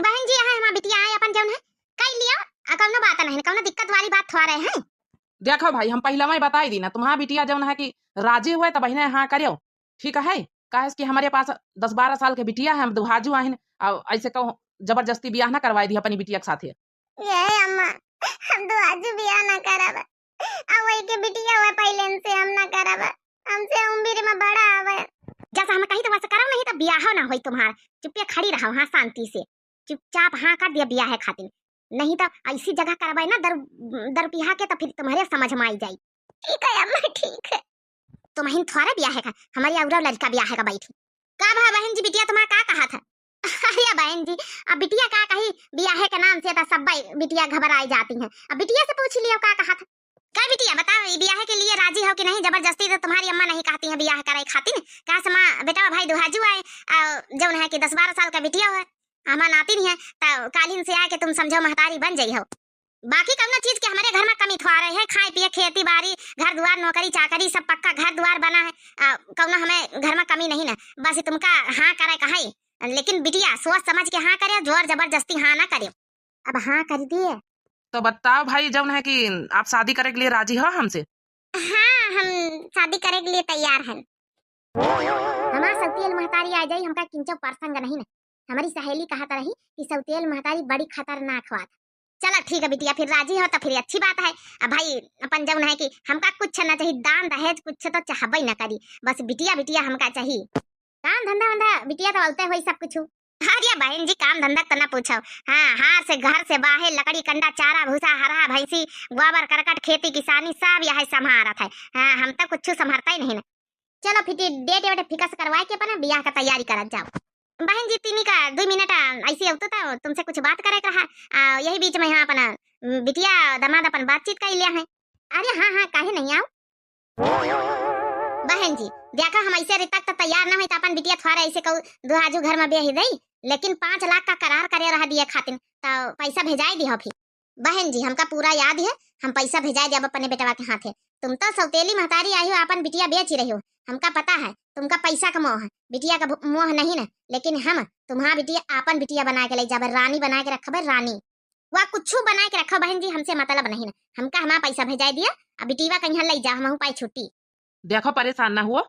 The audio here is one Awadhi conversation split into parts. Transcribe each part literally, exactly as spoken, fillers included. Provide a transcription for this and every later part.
बहन जी, यहाँ हमार बिटिया है, अपन जौन है, कइ लियो, आ, कौनो बात नहीं, कौनो दिक्कत वाली बात थोड़े है। देखो भाई, हम पहिलवा ही बताई दी ना, तुम्हार बिटिया जौन है कि राजी हुए, तब बहिने हाँ करियो, ठीक है? काहे कि हमरे पास दस बारह साल के बिटिया है, हम दुहाजू आहिन, और ऐसे कहूँ जबरदस्ती बियाह ना करवाई दी अपनी बिटिया के साथे। ये अम्मा, हम दुहाजू बियाह ना करब, आ वही के बिटिया हुआ पहले से हम ना करब, हमसे उम्र में बड़ा हवे। जैसा हम कही तो वैसा करो, नहीं तो बियाह ना होई तुम्हार। चुप्पे खड़ी रहो, हाँ, शांति से चुपचाप हाँ कर दिया बियाह खातिर, नहीं तो ऐसी जगह करवाए ना दर, दर पिहा के, तो फिर तुम्हारे समझ में आई जाई। ठीक है अम्मा, ठीक है। तुमहिन थोड़े बियाह है का, हमारी औरो लड़का बियाह है का बैठी। का भा बहन जी, बिटिया तुम्हारा का कहा था? अरे बहन जी, अब बिटिया का कही, बियाह के नाम से तो सब बिटिया घबराई जाती हैं। अब बिटिया से पूछ लियो का कहा था। का बिटिया बताओ, ये बियाह के लिए राजी हो कि नहीं? जबरदस्ती तो तुम्हारी अम्मा नहीं कहती हैं बियाह करे खातिर। कहा से माँ, बेटा भाई दुहाजू आए, आ, जौन है कि दस बारह साल का बिटिया है, हमार नातिन है, तो कालिन से आए कि तुम समझो महतारी बन जाई हो। बाकी कौनो चीज के हमारे घर में कमी थोड़े है, खाए पिए, खेती बाड़ी, घर दुआर, नौकरी चाकरी, सब पक्का घर दुआर बना है। आ, कौनो हमें घर में कमी नहीं ना, बस तुमका हाँ करे कहे, लेकिन बिटिया सोच समझ के हाँ करे, जोर जबरदस्ती हाँ ना करे। अब हाँ कर दिए। तो बताओ भाई, जौन है कि आप शादी करे के लिए राजी हो हमसे? हाँ, हम शादी करे के लिए तैयार हैं। हमार सौतेल महतारी आ जाई, हमका किंचो परसंग नहीं ना। हमारी सहेली कहत रही कि सौतेल महतारी बड़ी खतरनाक होत। चलो ठीक है बिटिया, फिर राजी हो तो फिर अच्छी बात है। अब भाई अपन जौन है कि हमका कुछ ना चाहिए, दान दहेज कुछ तो चाहबे ना करी, बस बिटिया बिटिया हमका चाहिए। काम धंधा वंधा बिटिया तो औते होई सब कुछ। अरे बहन जी, काम धंधा तो ना पूछो। हाँ, हार से घर से बाहर, लकड़ी कंडा, चारा भूसा, हरहा भैंसी, गोबर करकट, खेती किसानी सब यही संभारत है। हाँ, हम तो कुछ संभारता ही नहीं ना। चलो फिर डेट वेट फिक्स करवाए के अपना बियाह का तैयारी करत जाओ। बहन जी, तीनी का दुई मिनट, आ, ऐसे अवतु तो तुमसे कुछ बात करे के रहा। आ, यही बीच में यहाँ अपना, उम, बिटिया दामाद अपन बातचीत कर लिया है। अरे हाँ, हाँ, काहे नहीं आओ। बहन जी, देखा हम ऐसे अरे तक तो तैयार ना होई तो अपन बिटिया थोड़ा ऐसे कहू दुहाजू घर में बेही दई, लेकिन पाँच लाख का करार करे रहा दिए खातिर, तो पैसा भेजाए दिहो फिर। बहन जी, हमका पूरा याद है, हम पैसा भेजाए देब अपने बेटवा के हाथे। तुम तो सौतेली महतारी आई हो, आपन बिटिया बेच रही हो, हमका पता है तुमका पैसा का मोह है, बिटिया का भु-, मोह नहीं ना, लेकिन हम तुम्हार बिटिया आपन बिटिया बना के ले जाबे, रानी बना के रखबे, रानी। वह कुछ बना के रखो बहन जी, हमसे मतलब नहीं ना, हमका हमार पैसा भेजाए दिया, अब बिटिया कहीं ले जा, हमहू पाई छुट्टी। देखो परेशान ना हुओ,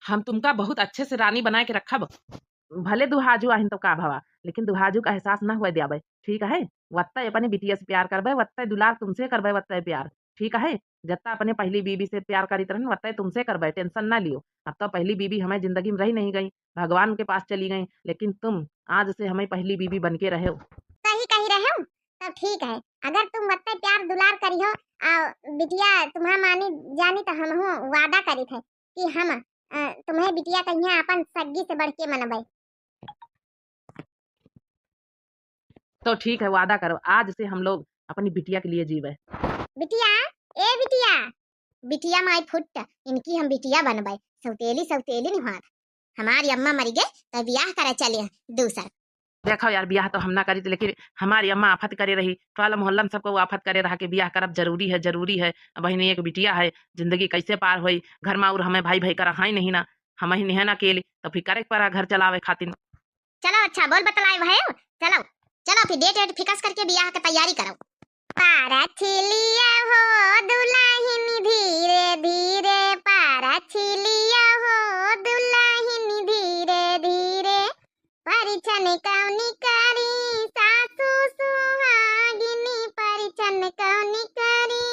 हम तुमका बहुत अच्छे से रानी बना के रखब। भले दुहाजू आहिन तो का भवा, लेकिन दुहाजू का एहसास ना हुए द्याबे, ठीक है? वत्ते अपनी बिटिया से प्यार करबे, वत्ते दुलार तुमसे करबे, वत्ते प्यार, ठीक है? जत्ता अपने पहली बीबी से प्यार करीत रहन, वत्ते तुमसे करबे, tension ना लियो। अब तो पहली बीबी हमें जिंदगी में रही नहीं गई, भगवान के पास चली गई, लेकिन तुम आज से हमें पहली बीबी बन के रहो। सही कही रहे हो, तब ठीक है। अगर तुम वत्ते प्यार दुलार करिहो, आ बिटिया तुम्हार मानी जानी, तो हमहू वादा करीत है कि हम, अ, तुम्हें बिटिया कहिया अपन सग्गी से बढ़ के मनबे। तो ठीक है, वादा करो, आज से हम लोग अपनी बिटिया के लिए जीवे। बिटिया, ए बिटिया, बिटिया माई फुट, इनकी हम बिटिया बनबे, सौतेली सौतेली निहार। हमारी अम्मा मर गए तो ब्याह करे चले दूसर। देखो यार, ब्याह तो हम ना करी, लेकिन हमारी अम्मा आफत करे रही, टोला मोहल्ला में सबको वो आफत करे रहा कि ब्याह करब जरूरी है, जरूरी है। अब बहिनी एक बिटिया है, जिंदगी कैसे पार होई? घर में और हमें भाई भाई का रहा ही नहीं ना, हम ही निहन अकेले, तो फिर करे के पड़ा घर चलावे खातिर। चलो अच्छा, बोल बतलाए भाई, चलो, चलो फिर डेट वेट फिक्स करके ब्याह के तैयारी करो। पारा छिलिया हो दुलहिन धीरे धीरे, पारा छिलिया हो दुलहिन धीरे धीरे। परिछन कौनी करी सासु सुहागिनी, परिछन कौनी करी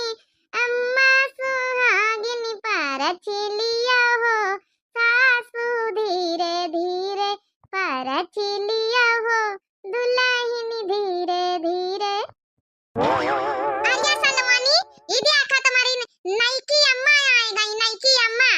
अम्मा सुहागिनी। पारा छिलिया हो सासु धीरे धीरे, पारा छिलिया हो दुलहिन धीरे धीरे। अरे सलोनी, ई देखा तुम्हारी न-, नईकी अम्मा आए गई, नईकी अम्मा।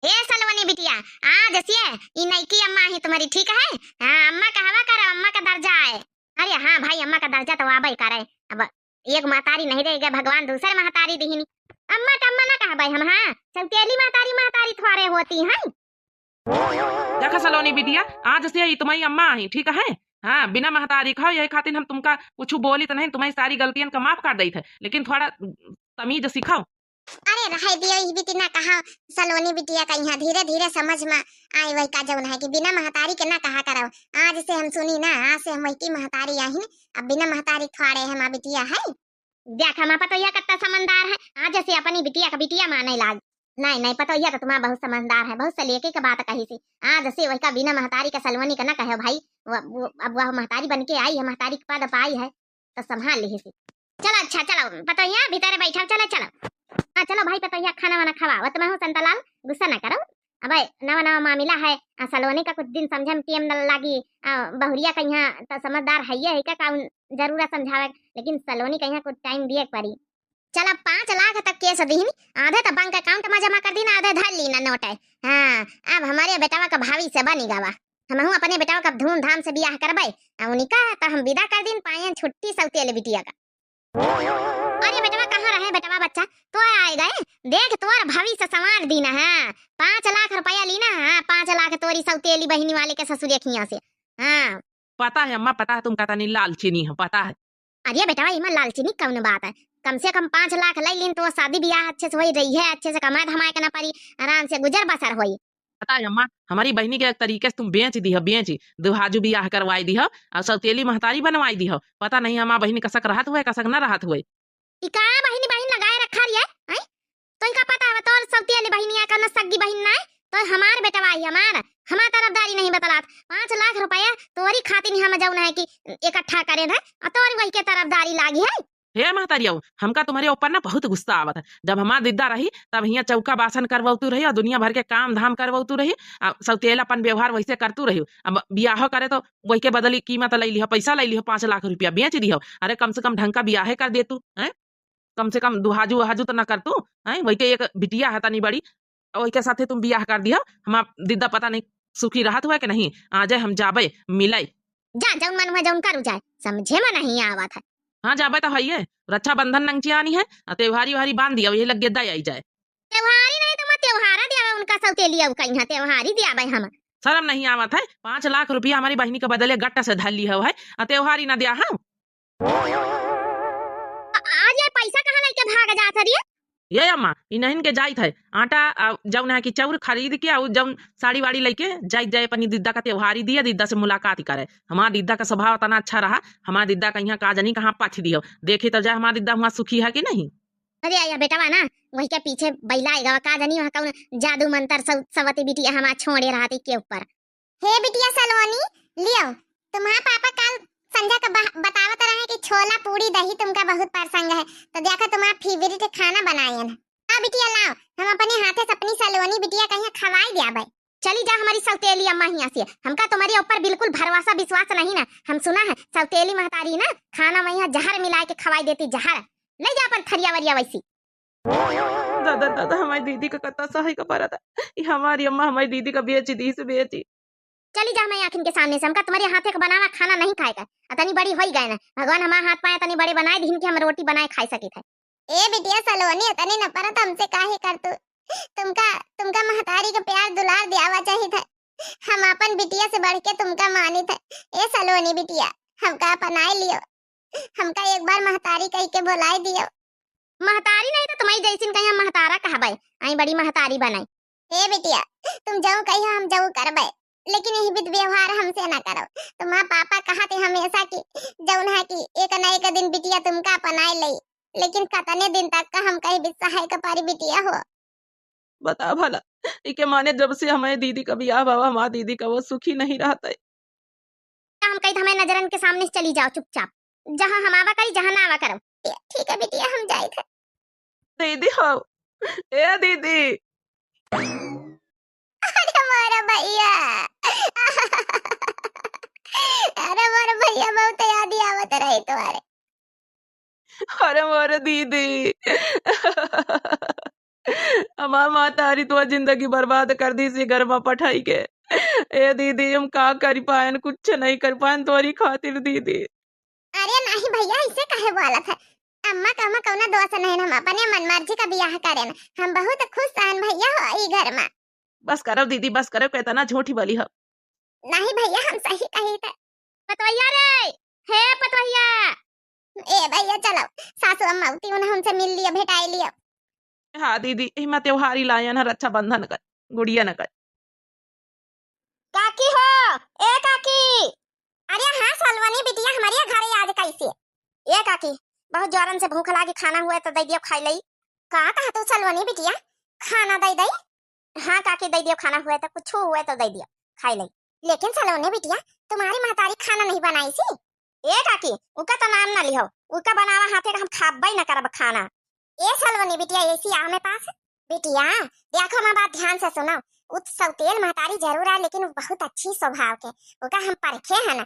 ए सलोनी बिटिया, आज से ई नईकी अम्मा ही तुम्हारी, ठीक है? हाँ, अम्मा कहवा करो, अम्मा का दर्जा है। अरे हाँ भाई, अम्मा का दर्जा तो आबे करे। अब एक महतारी नहीं रह गए, भगवान दूसरे महतारी दिहिनी। अम्मा टम्मा ना कहबे हम, हाँ, सौतेली महतारी, महतारी थोड़े होती हैं। देखा सलोनी बिटिया, आज से ई तुम्हारी अम्मा आई, ठीक है? हाँ, बिना महतारी खाओ, यही खातिर हम तुमका कुछ बोली तो नहीं, तुम्हारी सारी गलतियन का माफ कर देत है, लेकिन थोड़ा तमीज सिखाओ। अरे रहे दियो, ई बिटी ना कहा, सलोनी बिटिया का यहाँ धीरे धीरे समझ में आए, वही का जौन है कि बिना महतारी के ना कहा करो। आज से हम सुनी ना, आज से हम वही की महतारी आहिन, अब बिना महतारी थोड़े हम बिटिया है। देख, हमार पतोहिया कत्ता समझदार है, आज से अपनी बिटिया का बिटिया माने लाग। नहीं, नहीं, पतोहिया तो तुम्हार बहुत समझदार है, बहुत सलीके के बात कही सी। आज से वही का बिना महतारी का सलोनी का ना कहे भाई, वो, वो, अब वह महतारी बन के आई है, महतारी के पद पाई है, तो संभाल लिही सी। चलो, अच्छा, चलो, पतोहिया भीतर बैठा, चलो, चलो। हाँ, चलो भाई, पतोहिया खाना वाना खवाओ, तुम हो संतालाल, गुस्सा ना करो। अबे, नवा नवा मामला है, आ, सलोनी का कुछ दिन समझे में टेम न लागी, आ, बहुरिया का यहाँ तो समझदार है, ये है का, का उन जरूरत समझावे, लेकिन सलोनी का यहाँ कुछ टाइम दिए के पड़ी। चल, अब पाँच लाख तक केस दीन, आधे तो बैंक अकाउंट में जमा कर दीन, आधे धर लीन नोट है। हाँ, अब हमारे बेटवा का भविष्य बनी गवा। हमहू अपने बेटवा का धूमधाम से बियाह करबे, आ उनका तो हम विदा कर दीन, पायन छुट्टी सौतेल बिटिया का। अरे बेटवा, कहाँ रहे बेटवा बच्चा? तो आए गए, देख तोर भविष्य संवार दीन है। पाँच लाख रुपया लीन है, पाँच लाख तोरी सौतेली बहिनी वाले के ससुरे खिया से। हाँ। पता है अम्मा, पता है तुमका तनी लालचिनी है, पता है। अरे बेटवा, इमा लालचिनी कौन बात है? कम से कम पाँच लाख ले लीन तो शादी बियाह अच्छे से होई रही है, अच्छे से कमाए धमाए के ना पड़ी, आराम से गुजर बसर होई। पता है अम्मा, हमारी बहिनी के एक तरीके से तुम बेच दीह, बेच, दुहाजू बियाह करवाई दीह और सौतेली महतारी बनवाई दीह। पता नहीं हमार बहिनी कसक रहत हुए, कसक न रहत हुए। ई का बहिनी बहिन लगाए रखा रही है, हैं? तो इनका पता है तोर सौतेली बहिनिया का न सग्गी बहिन ना है, तो हमार बेटवा ही हमार, हमार तरफदारी नहीं बतलात। पाँच लाख रुपया तोरी खातिर ही हम जौन है कि इकट्ठा करेन है, और तोरी वही के तरफदारी लागी है। हे महतारिया, हमका तुम्हरे ऊपर ना बहुत गुस्सा आवत है। जब हमार दिद्दा रही, तब हियाँ चौका बासन करवतू रही और दुनिया भर के काम धाम करवतू रही, आ सौतेला अपन व्यवहार वैसे करतू रही। अब बियाह करे तो वही के बदली कीमत ले लिहो, पैसा ले लिहो, पाँच लाख रुपया बेच दिहो। अरे कम से कम ढंग का बियाहे कर देतू, हैं? कम से कम दुहाजू वहाजू तो ना करतू, हैं? वही के एक बिटिया है तनी बड़ी, वही के साथे तुम बियाह कर दिहो। हमार दिद्दा पता नहीं सुखी रहत हुए कि नहीं। आ जाए, हम जाबे मिले। जा, जौन मन हुआ जौन करू जाए, समझे में नहीं आवत है। हाँ, जाबे तो हइये, रक्षाबंधन नंगचियानी है, आ त्योहारी वहारी बांध दिया, यही लग गेद्दा आई जाए। त्योहारी नहीं तो मैं त्योहारा दियावे उनका सौतेली, अब कहीं त्योहारी दियावे हम। शर्म नहीं आवत है, पाँच लाख रुपया हमारी बहिनी के बदले गट्टा से धर ली है, आ त्योहारी ना दिया है। आ, आज ये पैसा कहाँ लेके भाग जात हरी? ये अम्मा, इन्हन के जाइत है, आटा, आ, जौन है कि चाउर खरीद के, आ, जौन साड़ी वाड़ी लेके जाइत जाए, अपनी दिद्दा का त्योहारी दिया, दिद्दा से मुलाकात करे। हमार दिद्दा का स्वभाव इतना अच्छा रहा, हमार दिद्दा का यहाँ का जनी कहाँ पथ दियो, देखे तो जाए हमार दिद्दा हुआ सुखी है कि नहीं। अरे या बेटवा ना, वही के पीछे बैला आएगा, का जनी वहाँ कौन जादू मंत्र सौ-, सवती बिटिया हमार छोड़े रहती के ऊपर। हे बिटिया सलोनी, लियो, तुम्हार पापा काल संझा का बह-, बतावत रहे कि छोला, पूड़ी, दही तुमका बहुत पसंद है, तो देखो तुम्हार फेवरेट खाना बनायन है। हाँ बिटिया लाओ, हम अपने हाथे से अपनी सलोनी बिटिया कहीं खवाई द्याबे। चली जा हमारी सौतेली अम्मा हियाँ से, हमका तुम्हारे ऊपर बिल्कुल भरोसा विश्वास नहीं ना। हम सुना है सौतेली महतारी ना खाना में यहाँ जहर मिला के खवाई देती, जहर। ले जा अपन थरिया वरिया वैसी। दादा, दादा, हमारी दीदी का कत्ता सही का परत है। ई हमारी अम्मा हमारी दीदी का बेच दी से बेची। चली जा हमारी आँखिन के सामने से, हमका तुम्हारे हाथे का बनावा खाना नहीं खाए का। अतनी बड़ी होई गए ना, भगवान हमार हाथ पाए अतनी बड़े बनाए दीन कि हम रोटी बनाए खाए सकी थे। ए बिटिया सलोनी, अतनी नफरत हमसे काहे कर तू? तुमका, तुमका महतारी का प्यार दुलार दियावा चाहिए था। हम अपन बिटिया से बढ़ के तुमका मानित है। ए सलोनी बिटिया, हमका अपनाए लियो, हमका एक बार महतारी कह के बुलाए दियो। महतारी नहीं तो तुम्हारी जैसिन कहीं हम महतारा कहबे, आई बड़ी महतारी बनाई। ए बिटिया, तुम जऊ कहियो हम जऊ करबे, लेकिन यही विध व्यवहार हमसे ना करो। तुम्हार पापा कहा थे हमेशा कि जौन है कि एक न एक दिन बिटिया तुमका अपनाए लई, लेकिन कतने दिन तक का हम कहीं बिस्साहे के पारी बिटिया हो। बता भला, इके माने जब से हमारे दीदी का बियाह बाबा, हमार दीदी का वो सुखी नहीं रहत है। तो हम कही हमारे नजरन के सामने से चली जाओ चुपचाप, जहाँ हम आवा करी, जहाँ ना आवा करो। ए, ठीक है बिटिया, हम जाइत है। दीदी हो, ए दीदी। अरे मोरे भैया, अरे मोरे भैया, बहुत याद आवत रही तुम्हारे। अरे मोरे दीदी। हमार महतारी तो जिंदगी बर्बाद कर दी इसी घर में पठाई के। ए दीदी, हम का करी पायन, कुछ नहीं कर पायन तोरी खातिर दीदी। अरे नहीं भैया, ऐसे काहे बोलत है? अम्मा का, अम्मा कौनो दोष नहीं, हम अपने मन मर्जी का बियाह करेन। हम बहुत खुश हन भैया हो ई घर में। बस करो दीदी, बस करो, कितना झूठी बोली हो। नहीं भैया, हम सही कही थे। पतोहिया रे, हे पतोहिया। ए भैया चलो, सासू अम्मा उती उन्हें उनसे मिल लियो, भेटाई लियो। हाँ दीदी, एहिमा त्योहारी लायन है रक्षाबंधन का, गुड़िया न का। काकी हो, ए काकी। अरे हाँ सलवनी बिटिया, हमरे घरे आज कैसे? ए काकी, बहुत जोरन से भूख लागी, खाना हुए तो दे दियो खाई लई। का कहा तू सलवनी बिटिया, खाना दे दई? हाँ काकी, दे दियो, खाना हुए तो, कुछ हुए तो दे दियो, खाई लई। लेकिन सलोनी बिटिया, तुम्हारी महतारी खाना नहीं बनाई सी? ए काकी, उका तो नाम ना लिहो, उका बनावा हाथे का हम खाबे न करब खाना। ए सलोनी बिटिया, ऐसी आ हमें पास। बिटिया, देखो हमार बात ध्यान से सुनो, उ सौतेल महतारी जरूर आए, लेकिन उ बहुत अच्छी स्वभाव के, उका हम परखे है ना,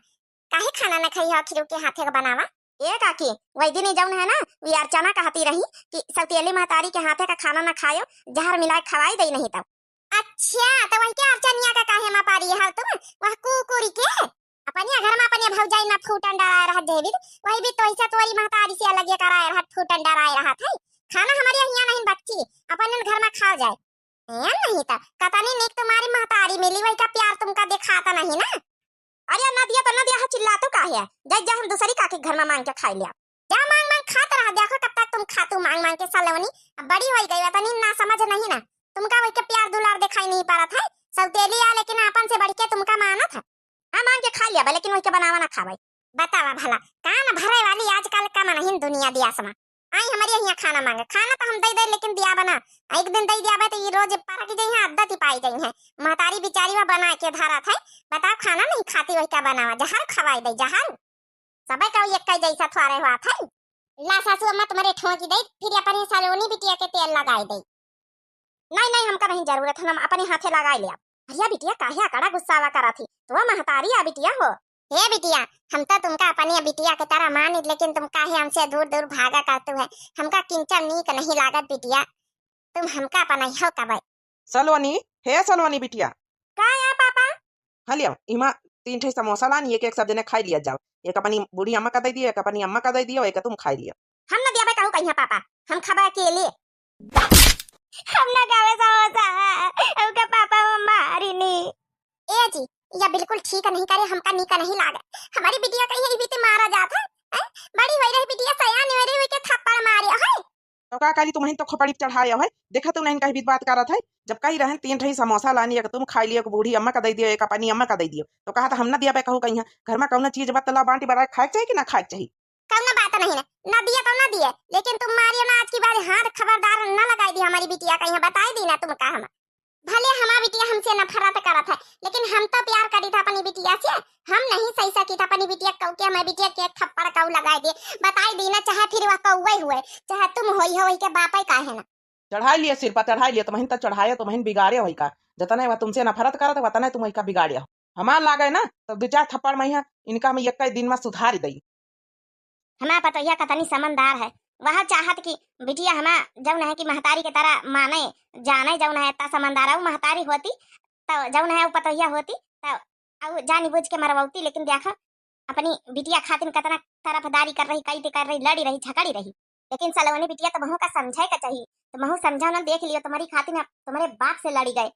काहे खाना न खाई हो आखिर उके हाथे का बनावा? ए काकी, वही दिन जौन है ना, वी अर्चना कहती रही कि सौतेली महतारी के हाथे का खाना न खायो, जहर मिला के खवाई दई नहीं तब। अच्छा, तो वही के अर्चनिया का काहे मा पारी है तुम? वह कुकुरी के? अपने घर में अपने भौजाई में फूटन डराए रहत देवी, वही भी तो ऐसा तोरी महतारी से अलग ये कराए रहत, फूटन डराए रहत है। खाना हमारे यहाँ नहीं बच्ची, अपन घर में खाओ जाए। ए, नहीं तो कतनी नीक तुम्हारी महतारी मिली, वही का प्यार तुमका दिखाता नहीं ना। अरे ना दिया तो ना दिया है, चिल्लातो काहे है? जा, जा हम दूसरी काकी के घर में मांग के खाई लिया। जा मांग मांग खात रहा, देखो कब तक तुम खातू मांग मांग के सलोनी। अब बड़ी होई गई, तनी ना समझ नहीं ना, तुमका वही के प्यार दुलार दिखाई नहीं पड़त है। सौतेली आ लेकिन आपन से बढ़ के तुमका मानत है। हाँ मांग के खा लिया बा, लेकिन वही के बनावा ना खावे। बतावा भला, कान भरे वाली आजकल का मनहिन दुनिया दिया समा। आई हमारे यहाँ खाना मांगे, खाना तो हम दे दे लेकिन दिया बना। एक दिन दे दिया बा तो ये रोज परक जाई है, आदत ही पाई जाई है। महतारी बिचारी वा बना के धरत है, बताओ खाना नहीं खाती वही का बनावा, जहर खवाई दे जहर। सबे का एक जैसा थोड़े हुआ था। ला सासू अम्मा तुम्हारे ठोंकी दे, फिर अपने सलोनी बिटिया के तेल लगाई दे। नहीं नहीं, हमका नहीं जरूरत है, हम अपने हाथे लगाई ले। अरे बिटिया काहे अकड़ा गुस्सावा करा थी, तो महतारी आ बिटिया हो। हे बिटिया, हम तो तुमका अपने बिटिया के तरह मानी, लेकिन तुम काहे हमसे दूर दूर भागा करतू है, हमका किंचन नीक नहीं लागत बिटिया, तुम हमका अपना हो कबे। सलोनी, हे सलोनी बिटिया। का या पापा? हाँ लिया, इमा तीन ठे समोसा लानी, एक एक सब जने खाई लिया जाओ। एक अपनी बूढ़ी अम्मा का दे दियो, एक अपनी अम्मा का दे दियो, एक तुम खाई लियो। हम न दियाबे कहू कहिया पापा, हम खाबे अकेले। हम न खाबे समोसा, हमका पापा मारी नी। ए जी, या बिल्कुल ठीक नहीं करे, हमका नीक नहीं लागे। हमारी बिटिया कहीं इबीते मारा जात है, हैं? बड़ी होई रही बिटिया, सयानी होई रही, के थप्पड़ मारे है। तो का करी, तुम्हें तो खोपड़ी चढ़ाए है, देखा तू नहीं कहीं भी बात करत है। जब कही रहन तीन ठे समोसा लानी, एक तुम खाई लियो, एक बूढ़ी अम्मा का दे दियो, एक अपनी अम्मा का दे दियो, तो कहा था हम ना दियाबे कहू कहीं। घर में कौनो चीज बा त ला बांटी बराए खाए के चाहिए कि ना खाए के चाहिए? कौनो बात नहीं ना, ना दिए तो ना दिए, लेकिन तुम मारियो ना, आज की बार हाथ खबरदार ना लगाई दी हमारी बिटिया का, यहाँ बताई दी ना तुम का हम। भले हमार बिटिया हमसे नफरत करत है, लेकिन हम तो प्यार करी था अपनी बिटिया से। हम नहीं सही सकी था अपनी बिटिया कऊ के, हमारी बिटिया के एक थप्पड़ कऊ लगाई दे, बताई दी ना, चाहे फिर वह कौवे हुए, चाहे तुम होई हो, वही के बापे काहे ना। चढ़ाई लिया सिर पर, चढ़ाई लिया, तुमहिन तो चढ़ाए, तुमहिन बिगाड़े वही का। जतने वह तुमसे नफरत करत है, वतने तुम वही का बिगाड़े हो। हमार लागे ना, तो दो चार थप्पड़ में यहाँ इनका हम एक दिन में सुधार दई। हमार पतोहिया कतनी समझदार है, वह चाहत कि बिटिया हमार जौन है कि महतारी के तरह माने, जाने जौन है, इतना समझदार है। वो महतारी होती, तो जौन है, वो पतोहिया होती, तो अउ जानी बूझ के मरवौती, लेकिन देखा, अपनी बिटिया खातिन कतना तरफदारी कर रही, कई ते कर रही, लड़ी रही, झगड़ी रही। लेकिन सलोनी बिटिया, तुमहू का समझे का चाहिए, तुमहू समझो ना, देख लियो, तुम्हारी खातिन अब तुम्हारे बाप से लड़ी गए।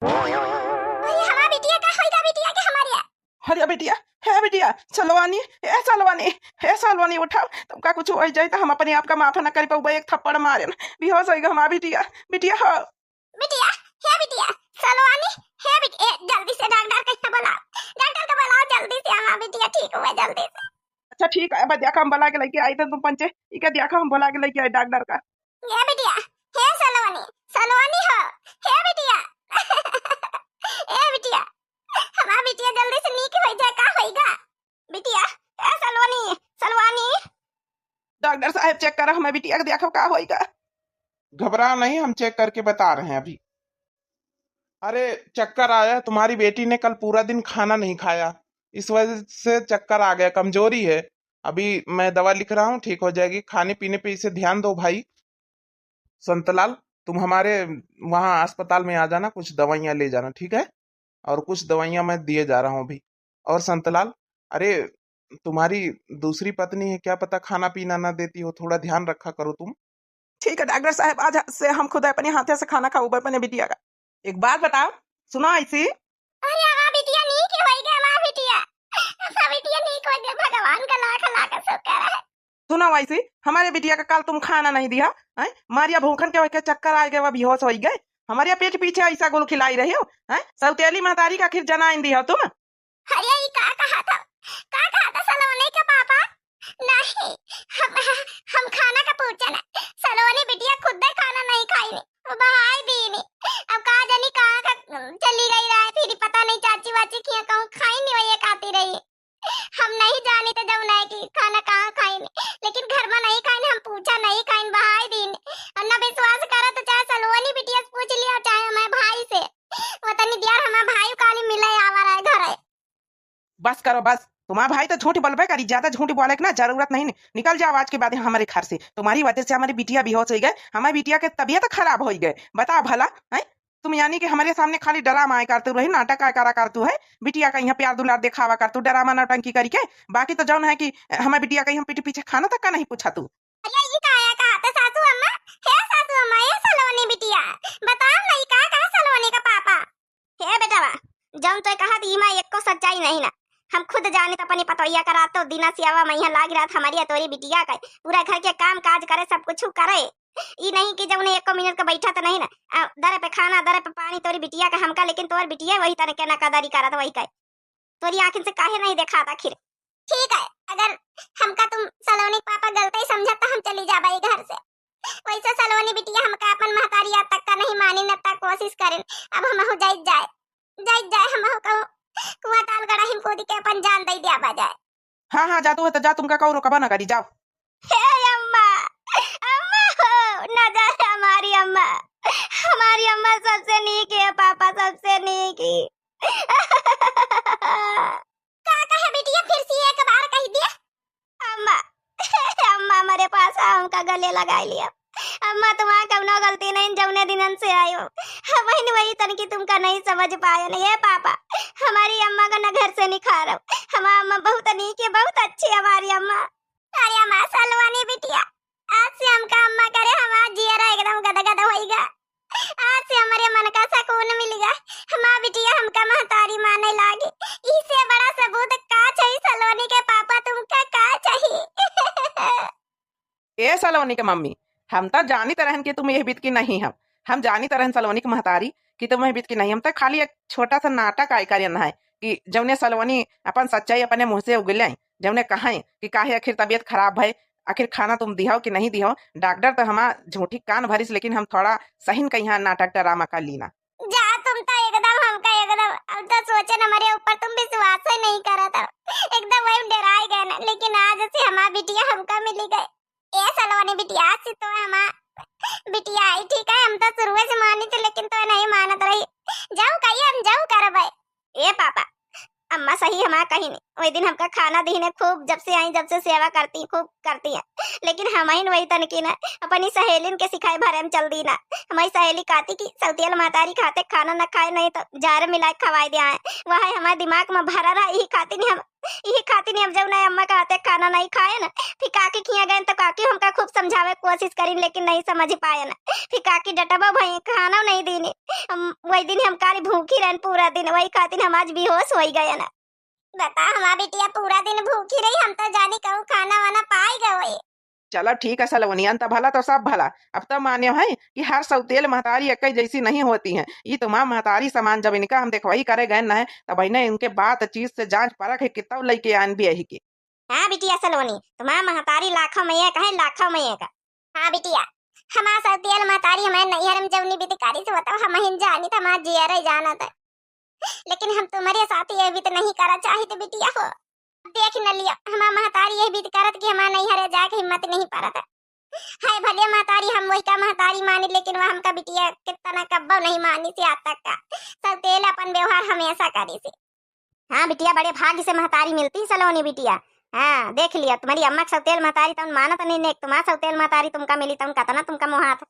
अरे हमार बिटिया का होई गा बिटिया के हमारे? अरे बिटिया, हे बिटिया, सलवानी, ए सलवानी, हे सलवानी, उठाओ, तुमका कुछ हो जाए तो हम अपने आप का माफ ना कर पाऊबा, एक थप्पड़ मारे ना, बेहोश होई गा हमार बिटिया, बिटिया हो। बिटिया, हे बिटिया, सलवानी, हे बिट-, ए, जल्दी से डॉक्टर के यहाँ बुलाओ, डॉक्टर को बुलाओ जल्दी से, हमार बिटिया ठीक हुए जल्दी से। अच्छा ठीक है, अब देखा हम बुला के लेके आई तो तुम पंचे, इके देखा हम बुला के लेके आई डॉक्टर का। हे बिटिया, हे सलोनी, सलोनी हो, हे बिटिया, हे बिटिया, हमार बिटिया जल्दी से नीक होई जाए, का होई गा? बिटिया, ए सलोनी, सलोनी। डॉक्टर साहब चेक करा, हमें बिटिया के देखो का होई गा। घबराओ नहीं, हम चेक करके बता रहे हैं अभी। अरे चक्कर आया, तुम्हारी बेटी ने कल पूरा दिन खाना नहीं खाया, इस वजह से चक्कर आ गया, कमजोरी है। अभी मैं दवा लिख रहा हूँ, ठीक हो जाएगी। खाने पीने पे इसे ध्यान दो भाई। संतलाल, तुम हमारे वहाँ अस्पताल में आ जाना, कुछ दवाइयाँ ले जाना, ठीक है? और कुछ दवाइयाँ मैं दिए जा रहा हूँ अभी। और संतलाल, अरे तुम्हारी दूसरी पत्नी है, क्या पता खाना पीना ना देती हो, थोड़ा ध्यान रखा करो तुम। ठीक है डॉक्टर साहब, आज से हम खुद अपने हाथे से खाना खाऊबे अपने बिटिया का। एक बात बताओ, सुनो ऐसी। अरे हमार बिटिया नीक होई गा, हमार बिटिया, हमार बिटिया नीक होई गा, भगवान का लाख लाख शुक्र है। सुना वैसे, हमरे बिटिया का काल तुम खाना नहीं दिहा, हैं? मारिया भूखन के वही के चक्कर आइ गए, वह बेहोश होइ गए। हमरे पीठ पीछे ऐसा गुल खिलाई रही हो, हैं? सौतेली महतारी का आखिर जनाइन दिहा तुम। अरे, ई का कहा था? का कहा था सलोनी के पापा? नहीं, हम, हम खाना का पूछे ना। सलोनी बिटिया खुद खाना नहीं खाई, बहाई दीनी। अब का जानी कहाँ का चली गई रहे, फिर पता नहीं चाची वाची किया कहूँ खाई नहीं, वही खाती रही। हम नहीं जानी तो जौन है कि खाना कहाँ खाई नहीं, लेकिन घर में नहीं खाई, हम पूछा नहीं खाई, बहाई दीनी। और ना विश्वास करा तो चाहे सलोनी बिटिया से पूछ लिया, चाहे हमारे भाई से। वो तनी दियार हमार भाई काली मिले आवा रहे घरे। बस करो बस, तुम्हार भाई तो झूठ बोलबे करी, ज्यादा झूठ बोले के ना जरूरत नहीं। नि-, निकल जाओ आज के बाद हमरे घर से। तुम्हारी वजह से हमारी बिटिया बेहोश होइ गए, हमारी बिटिया के तबीयत खराब होइ गए। बताओ भला, हैं? तुम यानी कि हमरे सामने खाली ड्रामा आए करतू रही, नाटक आए करा करतू है, बिटिया का यहाँ प्यार दुलार देखावा करतू, ड्रामा नौटंकी करी के। बाकी तो जौन है कि हमारी बिटिया का यहाँ पीठ पीछे खाना तक का नहीं पूछा तू। अरे, ई काया कहत है सासू अम्मा? हे सासू अम्मा, हे सलोनी बिटिया, बताओ ना, ई का कहा सलोनी का पापा? हे बेटवा, जौन तोय कहत, ई मा एको सच्चाई नहीं ना। हम खुद जानित अपनी पतोहिया का रातों दिना सियावा मइहाँ लाग रहत हमरी अ तोरी बिटिया का। पूरा घर के काम काज करे, सब कुछ करे। ई नहीं कि जौने एको मिनट का बैठत नहीं ना। आ, दरे पे खाना, दरे पे पानी तोरी बिटिया का हमका, लेकिन तोर बिटिया वही तरह के ना कदरी करत वही का। तोरी आँखिन से काहे नहीं देखात आखिर? ठीक है, अगर हमका तुम सलोनी के पापा गलत ही समझत तो हम चली जाबे ई घर से। वैसे सलोनी बिटिया हमका अपन महतारी आज तक का नहीं मानी, न तक कोशिश करें। अब हमहू जाइत जाए, जाइत जाए, हमहू कहूँ कुआं ताल गड़ाही में कूद के अपन जान दे दिया बा जाए। हाँ, हाँ, जातू है तो जा, तुमका कौन रोकबा ना करी, जाओ। हे अम्मा, अम्मा हो, ना जा हमारी अम्मा, हमारी अम्मा सबसे नीक है पापा, सबसे नीक है। का कहे बिटिया, फिर से एक बार कह दिया। अम्मा, अम्मा, हमरे पास आओ, हमका गले लगाई लिया। अम्मा, तुम्हार कौनो गलती नहीं, जौने दिनन से आयो, हम वही वही तनकी तुमका नहीं समझ पाए नहीं। हे पापा, हमारी अम्मा का न घर से निकारो। हमारी अम्मा बहुत नीक है, बहुत अच्छी हमारी अम्मा। अरे हमार सलवानी बिटिया, आज से हमका अम्मा करे, हमार जियरा एकदम गदगद होइगा। आज से हमरे मन का सुकून मिलिगा। हमार बिटिया हमका महतारी माने लागी। इससे बड़ा सबूत का चाही सलोनी के पापा, तुमका का चाही? ए सलोनी के मम्मी, हम त जानित रहन कि तुम यह बीत की नहीं हम। हम जानित रहन सलोनी के महतारी कि तुम यह बीत की नहीं। हम त खाली एक छोटा सा नाटक आय करेन है कि जौने सलोनी अपन सच्चाई अपने मुँह से उगले, जौने कहें कि काहे आखिर तबीयत खराब है, आखिर खाना तुम दिहाओ कि नहीं दिहाओ? डॉक्टर तो हमार झूठी कान भरिस, लेकिन हम थोड़ा सहिन कहिया नाटक ड्रामा कर लीना। जा, तुम तो एकदम हमका एकदम, हम तो सोचन हमरे ऊपर तुम विश्वास ही नहीं करत हो। एकदम वही डराए गए ना, लेकिन आज से हमार बिटिया हमका मिली गए। ए सलोनी बिटिया, आज से तो हमार बिटिया आई, ठीक है? हम तो शुरुए से मानी थे, लेकिन तो नहीं मानत रही। जाऊ कहिए हम जाऊ करबे। ए पापा, अम्मा सही हमार कही नहीं। वही दिन हमका खाना दीने खूब, जब से आई जब से सेवा करती, खूब करती है। लेकिन हमहिन वही तनकी ना अपनी सहेलिन के सिखाए भरे में चल दी ना। हमारी सहेली कहती कि सौतियल महतारी खाते खाना न खाए नहीं तो जहर मिला के खवाए दे आए। वह है हमारे दिमाग में भरा रहा, यही खातिर नहीं हम, यही खातिर नहीं हम जब ना अम्मा कहते खाना नहीं खाए ना, फिर काकी खिया गए तो काकी हमका खूब समझावे कोशिश करी, लेकिन नहीं समझ पाए ना। फिर काकी डटबो भई, खाना नहीं दीनी। हम वही दिन हम काली भूखी रहन पूरा दिन, वही खातिर हम आज बेहोश होई गए ना। बता, हमार बिटिया पूरा दिन भूखी रही, हम तो जानी कहूँ खाना वाना पाई गए होई। चलो ठीक है सलोनियन, त भला तो सब भला। अब तो मान्यो है कि हर सौतेल महतारी एक जैसी नहीं होती हैं। ये तुम्हार महतारी समान जब इनका हम देखवाई करे गए न है, तब इन्हें इनके बातचीत से जांच परख है कि तब लइके आन भी यही के। हाँ बिटिया सलोनी, तुम्हार महतारी लाखों में एक है, लाखों में एक। हाँ बिटिया, हमार सौतेल महतारी हमारे नैहर में जौनी विधि करी से बताओ, हम ही जानी त हमार जियरे जानत है। लेकिन हम तुम्हारे साथ ये भी तो नहीं करा चाहित बिटिया हो। देख न लिया, हमार महतारी ये भी तो करत कि हमार नैहरे जाके हिम्मत नहीं परत है। हाय भले महतारी, हम वही का महतारी मानी, लेकिन वह हमका बिटिया कितना कब्बो नहीं मानी से आज तक का। सौतेल अपन व्यवहार हमेशा करी से। हाँ बिटिया, बड़े भाग्य से महतारी मिलती सलोनी बिटिया। हाँ, देख लिया, तुम्हारी अम्मा के सौतेल महतारी तउन मानत नहीं, नेक तुम्हार सौतेल महतारी तुमका मिली, तउन कतना तुमका मोहात।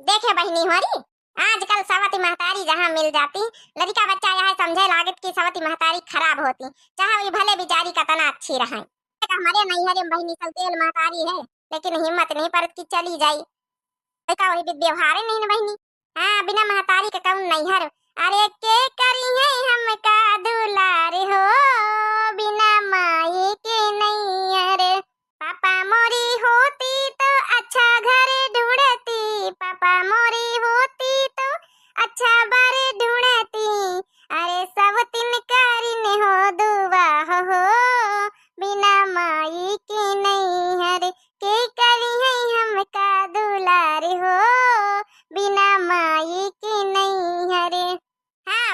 देखे बहिनी होरी, आजकल सवती महतारी जहाँ मिल जाती, लड़का बच्चा यह समझे लागत कि सवती महतारी खराब होती, चाहे वही भले बिचारी कतना अच्छी रहे। हमारे नैहरे में बहिनी सौतेल महतारी है, लेकिन हिम्मत नहीं परत कि चली जाई। लड़का वही व्यवहार नहीं न बहिनी। हाँ, बिना महतारी के कौन नैहर। अरे के करी है हमका दुलार हो, बिना माई के नैहर। पापा मोरी हो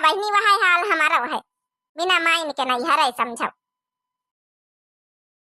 बहिनी, वहै हाल हमरौ है, बिना माइन के नैहरै समझौ।